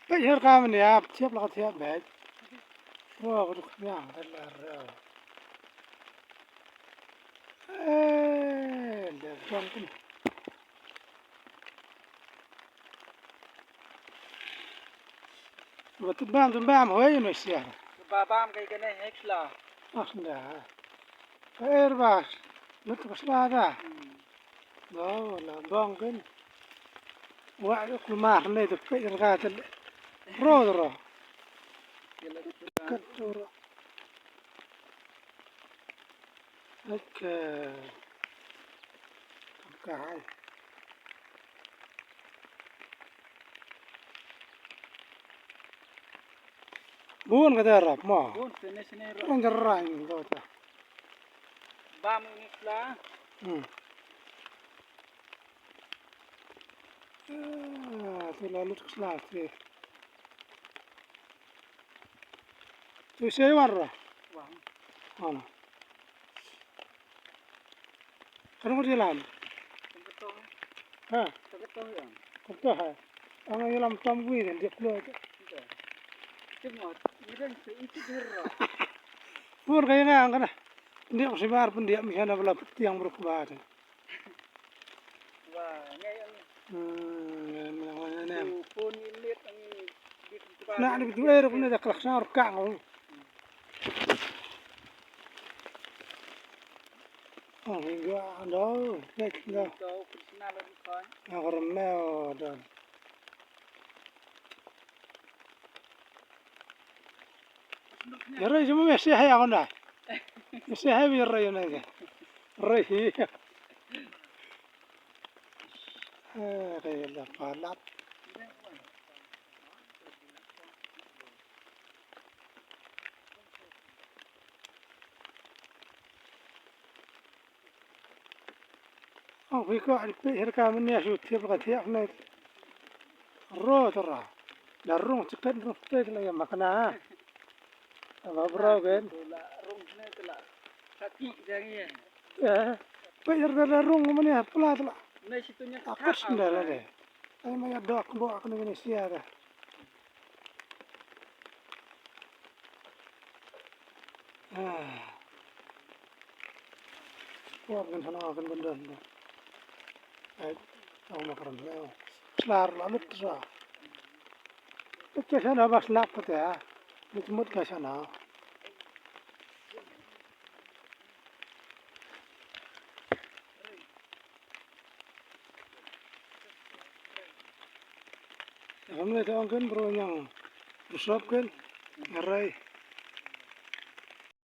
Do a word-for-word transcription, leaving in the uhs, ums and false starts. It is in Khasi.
Peit her ka mania, thiap la ka thiap beit. Wa ka duk yang ka la rau. Eh, le bang kin. Wa tu bam tu bam hoi no sia. Ba bam kai kane hek la. Ah, da. Ka er ba. Lut ka sla da. Hmm. Ba, la bang kin. Wa, kumar ne tu peit ka tu. Ro, ro. Ka tu ro. Ok. Ka hai. Bun ka dera mo. Bun sene sene ro. Kan jarang do ta. Bam ini sla. Hmm. Ah, tu la lut sla ti. Tu sei war ra. Wang. Wang. Kan ko dilam. Tengketong. Ha. Tengketong ya. Tengketong ha. Ang dilam tam wi kan dia keluar. Itu mah, ini kan itu dera. Pur kaya ngan kan. Dia mesti bar pun dia mesti ada bela petiang berubah. Na ni tu er ne da klak sar ka ngau. Oh, hingga ando, nek ndo. Aku remeo dan. Yare cuma mesti hai aku na. Mesti hai bi yare na ke. Re hi. Eh, re la palat. Oh, phi ko, phi her ka mania shu thiap ka thiap ne. Ro tara. La rung chicken rung steak la ya makna. Aba bro gen. Eh. Phi her da la rung mania pula tala. Akus nda la de. Ai ma ya dok bo ak ne sia da. Ah. Kuat kan sana kan bandar. Ai, au ma karam leo. Slar la lut sa. Lut ka sana bas lap ka ta. Lut mut ka sana. Ram le ta ong kan bro nyang. Sop kan. Ngarai.